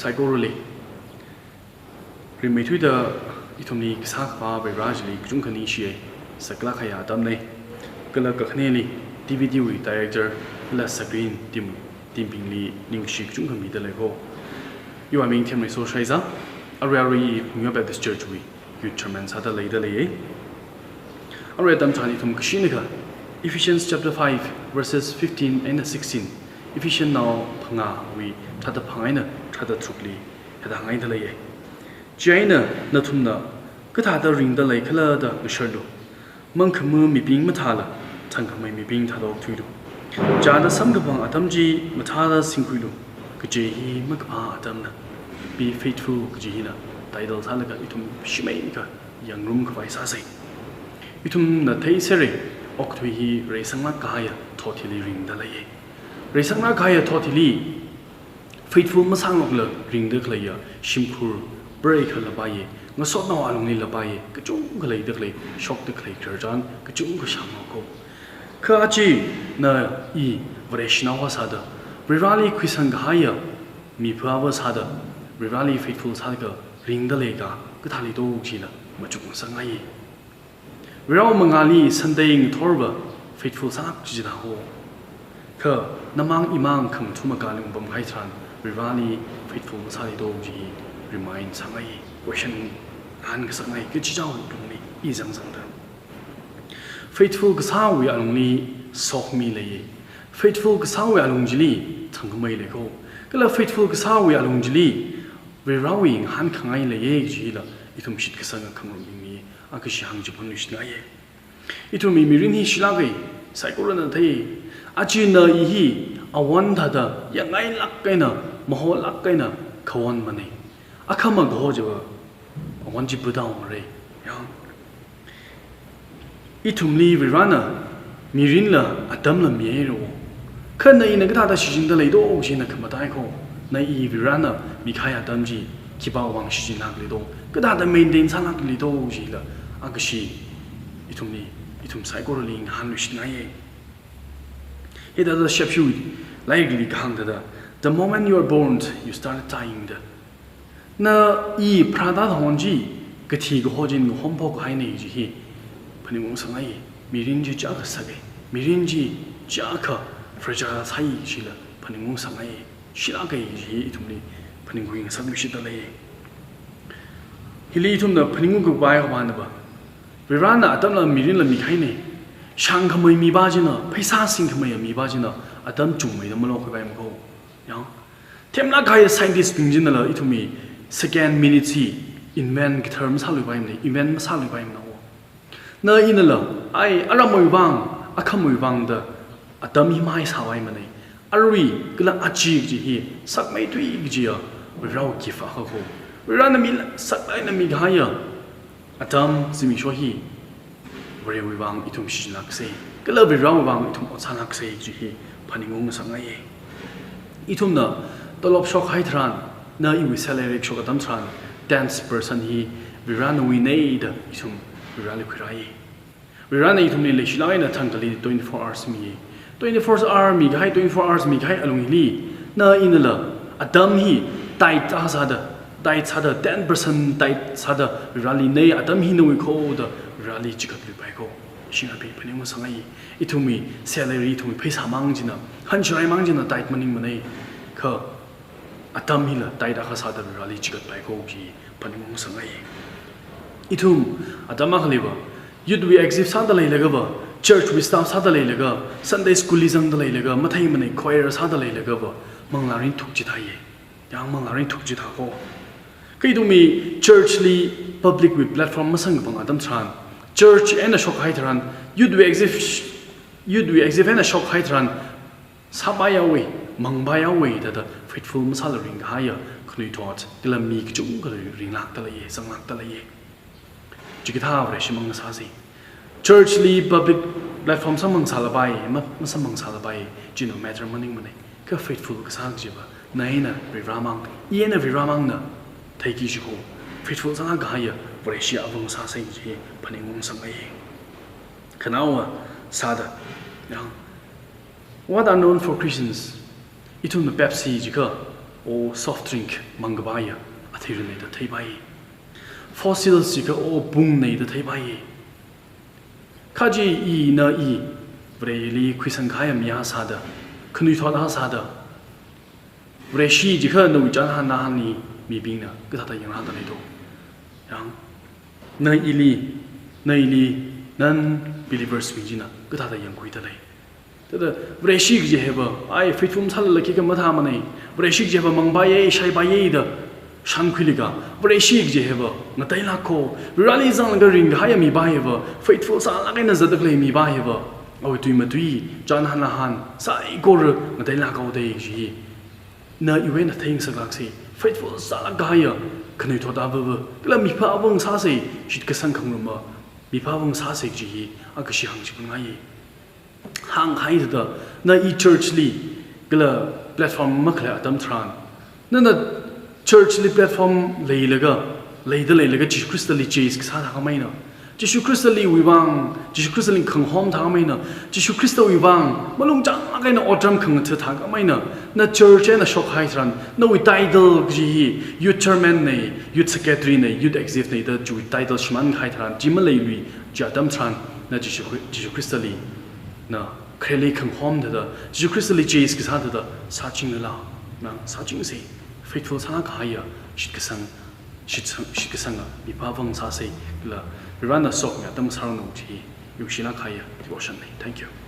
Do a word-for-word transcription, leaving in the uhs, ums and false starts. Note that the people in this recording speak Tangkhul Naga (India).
Saikorali ringmeithuida ithumli kasā Akhava Vare chili kachungkha ningshiya. Saklāk kahaiya atamna. Kala kakhaneli D V D wui director kala screen team, team bingli ningshi kachungkha mida lei ko. Iwui ming Themreiso Shaiza, arui arui Khungyua Baptist Church wui youth chairman sāda leida leiya. Arui atam tharan ithum kashinakha Ephesians chapter five verses fifteen eina sixteen, Ephesians nao phangāwui tharāda phangā eina tharāda tharukli hithāda hāngngaida leiya. Chieina nathumna kathāda ringda leikhala da ngasharlu. Mangkhama mibing mathāla, thangkhamei mibing thāthuilu. Chāda samkaphang atam chi mathāda singkhuilu. Kaje hi makaphā atamna. Be faithful kaji hina title sālaga ithum shimeimeikha yangngarumkhavai sāsa. Ithumna theiserra, okathui hi reisanglāk kahaiya thot hili ringda leiya. Reisanglāk kahaiya thot hili faithful masānglokla ringda khaleiya shimkhur preiakha lapaiya, ngasotnao alungli lapaiya, kachungkha leida khalei, shokda khalei khararchan kachungkha shānglok ko. Kha aja na i Vareshinao akha sāda, Vareli khuisang kahaiya mipha akha sāda, Vareli faithful sālaga ringda leikha kathāli do chila machukngasakngaiya. Varewui mangāli Sunday ngathorva faithful sālāk chida ho. Kha namang imang khangathum akha lungpamkahai tharan Vareli faithful masāli do chi remind sāngai, question hāngngasakngai, kachichāwui tungli i zangzangda. Faithful kasāwui alungli sokhami leiya. Faithful kasāwui alung chili thangkhamei lei ko. Kala faithful kasāwui alung chili Varewui ngahānkhangai leiya chila ithum shitkasanga khangarumbingli akhashi hāngchiphan luishitngaiya. Ithumwui mirin hi shilāka, saikorana thei. Aja na i hi awon thāda yangngailāk eina, maholāk eina khawon mana. Akhama kaho chiva awon chi pataomara. Ya. Ithumli Varena mirinla atamla mihaira. Kha na ina kathāda shichinda lei do china khamataiya ko. Na i Varena mikahai atam chi khipāwui vang shichinlāk leido, kathāda maintain sālāk leido chila akhashi ithumli, ithum saikorali ngahānluishitngaiya. Hithāda Shepshu lairikli kahāng thāda, "The moment you are born, you started dying," da. Na i pharāda thang chi, kathi kaho china ngahomphok kahaina chi hi phaningungngasakngai. Mirin chi chiyākha sāka, mirin chi chiyākha fragile sāi chila phaningungngasakngai. Shilāka chi hi ithumli phaningkhuingasakluishitda lei. Hili ithumna phaningungkapai akhavana va, Varena atamla mirinla mikahaina. Shāngkhamei mipā china, pheisā singkhamei mipā china atam chungmeida malokhuipaimana ko. Yang, themlāk kahai scientist bing chinala ithumwui second minute hi invent kathar masāluipaimana, invent masāluipaimana o. Na inala, ai, aramwui vang, akhamwui vang da atam hi mahaisāpaimana. Arui kala aja kaji hi sakmeithui kajiya Varewui gift akha ko. Varena mi saklāk eina mikahaiya atam zimiksho hi Varewui vang ithum shichinlāksa, kala Varewui vang ithum ot sālāksa chi hi phaningungngasakngaiya. Ithumna tolop shokhai tharan, na iwui salary shok atam tharan, ten percent hi Vare nawuina da ithum Vareli khuirāya. Varena ithumli leishilāk eina thangkhali twenty-four hours miya. Twenty-four hour mikahai, twenty-four hours mikahai alungli, na inala atam hi tithe sāda, tithe sāda, ten percent tithe sāda Vareli nei, atam hi nawui ko da Vareli chikatluipai ko. Shingapi phaningungngasakngai. Ithumwui salary, ithumwui pheisā mang china, hanchirai mang china tithe maningmana. Kha atam hila tithe akha sāda Vareli chikatpai ko chi phaningungngasakngai. Ithum atam akhaliva, youth wui executive sāda leilaga va, church wui staff sāda leilaga, Sunday school li zangda leilaga, matheimana, choir sāda leilaga va, manglā ringthuk chithāya. Yang, manglā ringthuk chithā ko. Kha ithumwui church li public wui platform masamkaphang atam tharan, church eina shokhai tharan, youth wui executive, youth wui executive eina shokhai tharan, sāpai haowa, mangpai haowa, thāda faithful masāla ringkahaiya khanuithot, kala mi kachungkha ringlākda leiya, zanglākda leiya. Chikathā Vareshi mang sāsa. Church li public platform samphang sālapai, ma, masamphang sālapai, china matter maningmana. Kha faithful kasā kajiva, na eina Vare mang, i eina Vare mangna theiki kaji ko. Faithful sālāk kahaiya Vareshi avāng sāsa chi phaningungngasakngai. Khanaowa sāda, yang, what are known for Christians? Ithumna Pepsi jiakha, O soft drink mangkapaiya atheiranei da theipai. Fossils jiakha o pungna da theipai. Kha chi ina i Vareli khuisangkahaiya mi sāda, khanuithot sāda, Vareshi jiakha nawui chānhān nahānli mibingna kathāda yangrāda leito? Yang, na ili, na ili, non-believers bing china kathāda yangkhuida lei? Thāda Vareshi kaji hiva, ai, faithful masālala khikha mathāmanei. Vareshi kaji hiva mangpaiya, shaipaiya da shānkhuilaga, Vareshi kaji hiva ngateilāk ko, Vareli zanglaga ringkahaiya mipā hiva, faithful sālāk eina zatda khalei mipā hiva, awui tui matui, chānhān nahān saikora ngateilāk haodei kaji na iwui eina theingasaklāksei. Faithful sālāk kahaiya khanuithot avava, kala mipā vāngasāsei, shitkasang khangaruma mipā vāngasāsei kaji hi, a kashi hāngchipun ngai. Hāngkahai thāda, na i church li kala platform makhalei atam tharan, nana church li platform leilaga, leida leilaga Jishu Khristali chase kasā thākhameina, Jishu Khristaliwui vang, Jishu Khristali khangahom thākhameina, Jishu Khristawui vang malung changlāk eina otram khangatha thākhameina, na church eina shokhai tharan, nawui title kaji hi youth chairman nei, youth secretary nei, youth executive nei da chiwui title shimānkahai tharan, chi maleilui, chi atam tharan, na Jishu Khri-, Jishu Khristali na khareli khangahom thāda, Jishu Khristali chase kasā thāda sāchinglala, na sāchingsei. Faithful sālāk kahaiya, shitkasang, shitsang, shitkasanga mipā vāngasāsei, kala Varena sokhami atam sāranu kaji hi, yungshilāk kahaiya devotion nei. Thank you.